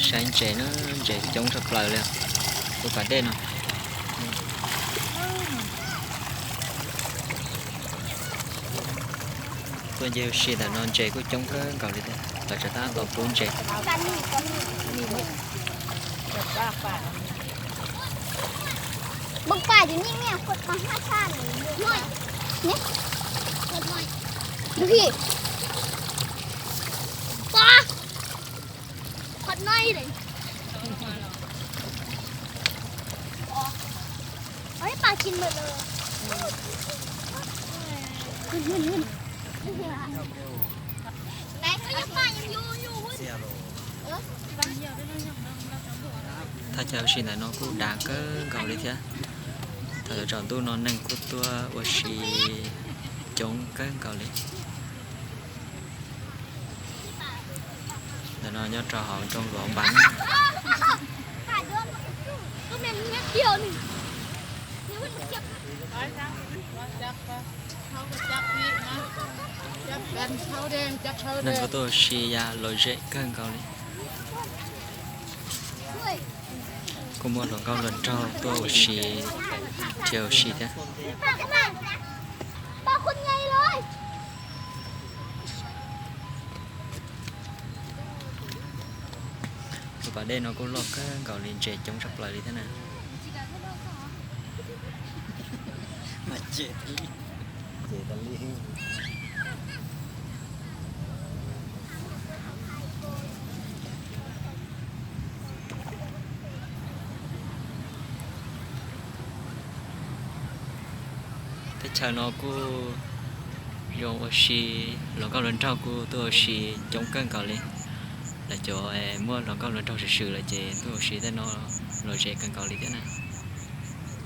Saib ntses na, ntses coob tshaj plaws li. Tus pas dej no. Tuaj nce ua si ntawm no ntses kuj coob kawg nkaus li thiab, lawv tsam tab tom pub ntses. Thaj chaw ua si ntawm no kuj dav kawg nkaus li thiab. Thaum yuav tsaus ntuj no neeg kuj tuaj ua si coob kawg nkaus li. Ntawm no nyob rau hauv nroog Luam Npas. Neeg kuj tuaj ua si ya lom zem kawg nkaus li. Kuj muaj hluas nkauj hluas nraug tuaj ua si, thiab ua si thiab. Tus pas dej no kuj loj kawg nkaus li, ntses coob tshaj plaws li thiab na. Teb chaws no kuj zoo ua si, hluas nkauj hluas nraug kuj tuaj ua si coob kawg nkaus li. Lawv cov muaj hluas nkauj hluas nraug swm swm lawm ces tuaj ua si tej no lom zem kawg nkaus li thiab na.